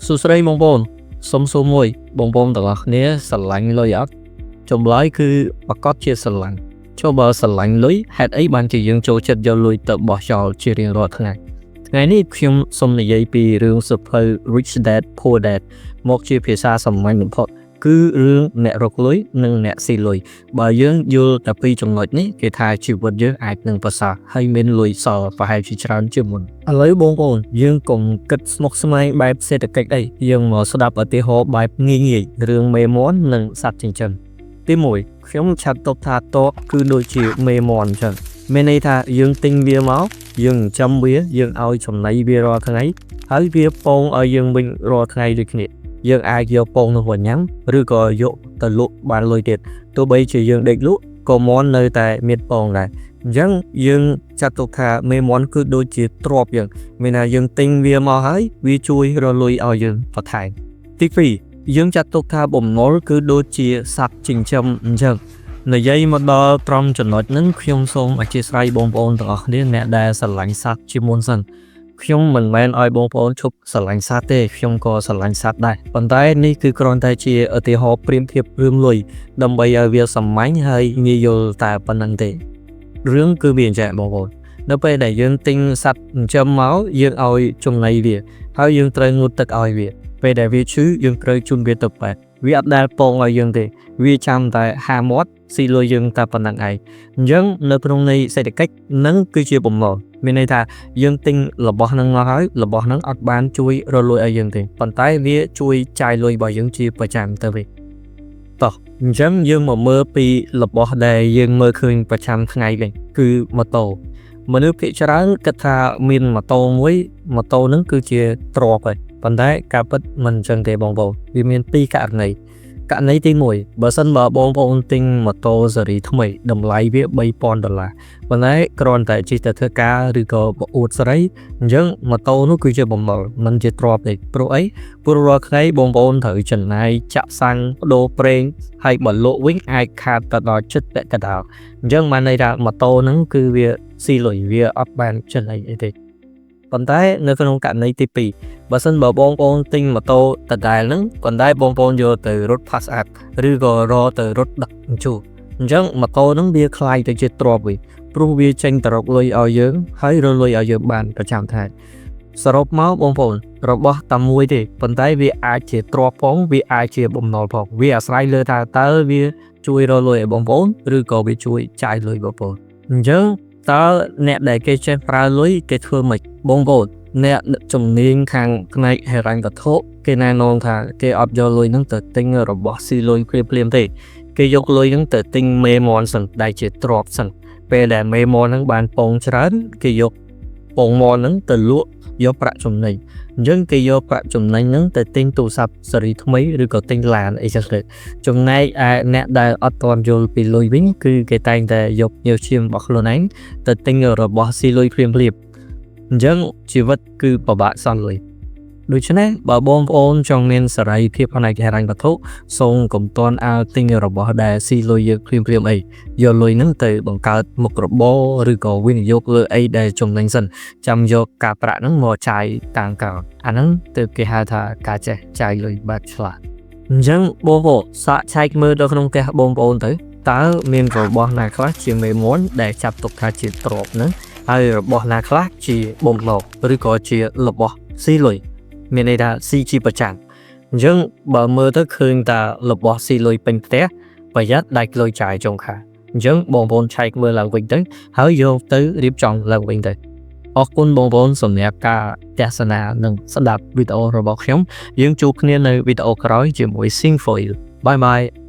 សួស្តីបងប្អូនសុំសួរមួយបងប្អូនទាំងអស់គ្នាស្រឡាញ់លុយអត់ចម្លើយគឺប្រាកដជាស្រឡាញ់ចុះបើស្រឡាញ់លុយហេតុអីបានជាយើងចូលចិត្តយកលុយទៅបោះចោលជារៀងរាល់ថ្ងៃថ្ងៃនេះខ្ញុំសូមនិយាយពីរឿងសៀវភៅ Rich Dad Poor Dad មកជាភាសាសាមញ្ញបំផុតគឺរឿងអ្នករកលុយនិងអ្នកស៊ីលុយបើយើងយល់តែពីចំណុចនេះគេថាជីវិតយើងអាចនឹងប្រសើរហើយមានលុយសល់ប្រហែលជាច្រើនជាងមុនឥឡូវបងប្អូនយើងកុំគិតស្មុគស្មាញបែបសេដ្ឋកិច្ចអីយើងមកស្ដាប់ឧទាហរណ៍បែបងាយៗរឿងមេមាន់និងសត្វចិញ្ចឹមទី1ខ្ញុំចាត់ទុកថាតកគឺដូចជាមេមាន់អញ្ចឹងមានន័យថាយើងទិញវាមកយើងចិញ្ចឹមវាយើងឲ្យចំណីវារាល់ថ្ងៃហើយវាពងឲ្យយើងវិញរាល់ថ្ងៃដូចគ្នាយើងអាចយកពងនោះមកញ៉ាំឬក៏យកទៅលក់បានលុយទៀតទោះបីជាយើងដេកលក់ក៏មាន់នៅតែមានពងដែរអញ្ចឹងយើងចាត់ទុកថាមេមាន់គឺដូចជាទ្រព្យយ៉ាងមានថាយើងទិញវាមកហើយវាជួយរកលុយឲ្យយើងបន្ថែមទី2យើងចាត់ទុកថាបំណុលគឺដូចជាសត្វចិញ្ចឹមអញ្ចឹងនិយាយមកដល់ត្រង់ចំណុចហ្នឹងខ្ញុំសូមអធ្យាស្រ័យបងប្អូនទាំងអស់គ្នាអ្នកដែលស្រឡាញ់សត្វជាមុនសិនខ្ញុំមិនមែនឲ្យបងប្អូនឈប់ស្រឡាញ់សត្វទេខ្ញុំក៏ស្រឡាញ់សត្វដែរប៉ុន្តែនេះគឺគ្រាន់តែជាឧទាហរណ៍ប្រៀបធៀបរឿងលុយដើម្បីឲ្យវាសាមញ្ញហើយងាយយល់តែប៉ុណ្ណឹងទេរឿងគឺវាអញ្ចឹងបងប្អូននៅពេលដែលយើងទិញសត្វចិញ្ចឹមមកយើងឲ្យចំណីវាហើយយើងត្រូវងូតទឹកឲ្យវាពេលដែលវាឈឺយើងត្រូវជូនវាទៅពេទ្យវាអត់ដែលពងឲ្យយើងទេវាចាំតែហាមាត់ស៊ីលុយយើងតែប៉ុណ្ណឹងឯងអញ្ចឹងនៅក្នុងន័យសេដ្ឋកិច្ចនឹងគឺជាបំណុលមានន័យថាយើងទិញរបស់ហ្នឹងមកហើយរបស់ហ្នឹងអត់បានជួយរកលុយឲ្យយើងទេប៉ុន្តែវាជួយចាយលុយរបស់យើងជាប្រចាំទៅវិញតោះអញ្ចឹងយើងមកមើលពីរបស់ដែលយើងមើលឃើញប្រចាំថ្ងៃវិញគឺម៉ូតូមនុស្សភាគច្រើនគិតថាមានម៉ូតូមួយម៉ូតូហ្នឹងគឺជាទ្រព្យហើយប៉ុន្តែការពិតមិនអញ្ចឹងទេបងប្អូនវាមានពីរករណីករណីទី1បើសិនបើបងប្អូនទិញម៉ូតូស៊េរីថ្មីតម្លៃវា3000ដុល្លារប៉ុន្តែគ្រាន់តែជិះទៅធ្វើការឬក៏ប្រអួតស្រីអញ្ចឹងម៉ូតូនោះគឺជាបំណុលមិនជាទ្រព្យទេព្រោះអីព្រោះរាល់ថ្ងៃបងប្អូនត្រូវចំណាយចាក់សាំងប្ដូរប្រេងហើយបើលក់វិញអាចខាតទៅដល់ចិត្តពាក់កណ្ដាលអញ្ចឹងបានន័យថាម៉ូតូហ្នឹងគឺវាស៊ីលុយវាអត់បានចំណេញអីទេប៉ុន្តែនៅក្នុងករណីទី2បើសិនបើបងប្អូនទិញម៉ូតូដដែលហ្នឹងប៉ុន្តែបងប្អូនយកទៅរត់ pass up ឬក៏រកទៅរត់ដឹកជញ្ជូនអញ្ចឹងម៉ូតូហ្នឹងវាក្លាយទៅជាទ្រព្យវិញព្រោះវាចេញទៅរកលុយឲ្យយើងហើយរកលុយឲ្យយើងបានប្រចាំថ្ងៃសរុបមកបងប្អូនរបស់តែមួយទេប៉ុន្តែវាអាចជាទ្រព្យផងវាអាចជាបំណុលផងវាអាស្រ័យលើថាតើវាជួយរកលុយឲ្យបងប្អូនឬក៏វាជួយចាយលុយបងប្អូនអញ្ចឹងតើអ្នកដែលគេចេះប្រើលុយគេធ្វើម៉េចបងប្អូនអ្នកជំនាញខាងផ្នែកហិរញ្ញវត្ថុគេណែនាំថាគេអត់យកលុយហ្នឹងទៅទិញរបស់ស៊ីលុយភ្លាមៗទេគេយកលុយហ្នឹងទៅទិញមេមាន់សិនដែលជាទ្រព្យសិនពេលដែលមេមាន់ហ្នឹងបានពងច្រើនគេយកពងមាន់ហ្នឹងទៅលក់យកប្រាក់ចំណេញអញ្ចឹងគេយកប្រាក់ចំណេញហ្នឹងទៅទិញទូរស័ព្ទស៊េរីថ្មីឬក៏ទិញឡានអីចឹងទៅចំណែកឯអ្នកដែលអត់ទាន់យល់ពីលុយវិញគឺគេតែងតែយកញើសឈាមរបស់ខ្លួនឯងទៅទិញរបស់ស៊ីលុយភ្លាមៗអញ្ចឹងជីវិតគឺពិបាកសល់លុយដូច្នេះបើបងប្អូនចង់មានសេរីភាពផ្នែកហិរញ្ញវត្ថុសូមកុំទាន់អាលទិញរបស់ដែលស៊ីលុយយើងភ្លាមៗអីយកលុយហ្នឹងទៅបង្កើតមុខរបរឬក៏វិនិយោគលើអីដែលចំណេញសិនចាំយកការប្រាក់ហ្នឹងមកចាយតាមក្រោយអាហ្នឹងទើបគេហៅថាការចេះចាយលុយបែបឆ្លាតអញ្ចឹងបងប្អូនសាកឆែកមើលដល់ក្នុងផ្ទះបងប្អូនទៅតើមានរបស់ណាខ្លះជាមេមាន់ដែលចាប់ទុកថាជាទ្រព្យហ្នឹងហើយរបស់ណាខ្លះជាបំណុលឬក៏ជារបស់ស៊ីលុយមានន័យថាស៊ីជាប្រចាំអញ្ចឹងបើមើលទៅឃើញតារបស់ស៊ីលុយពេញផ្ទះប្រយ័ត្នដាច់លុយចាយចុងខែអញ្ចឹងបងប្អូនឆែកមើលឡើងវិញទៅហើយយកទៅរៀបចំឡើងវិញទៅអរគុណបងប្អូនសម្រាប់ការទស្សនានិងស្ដាប់វីដេអូរបស់ខ្ញុំយើងជួបគ្នានៅវីដេអូក្រោយជាមួយ Sing for You. Bye bye.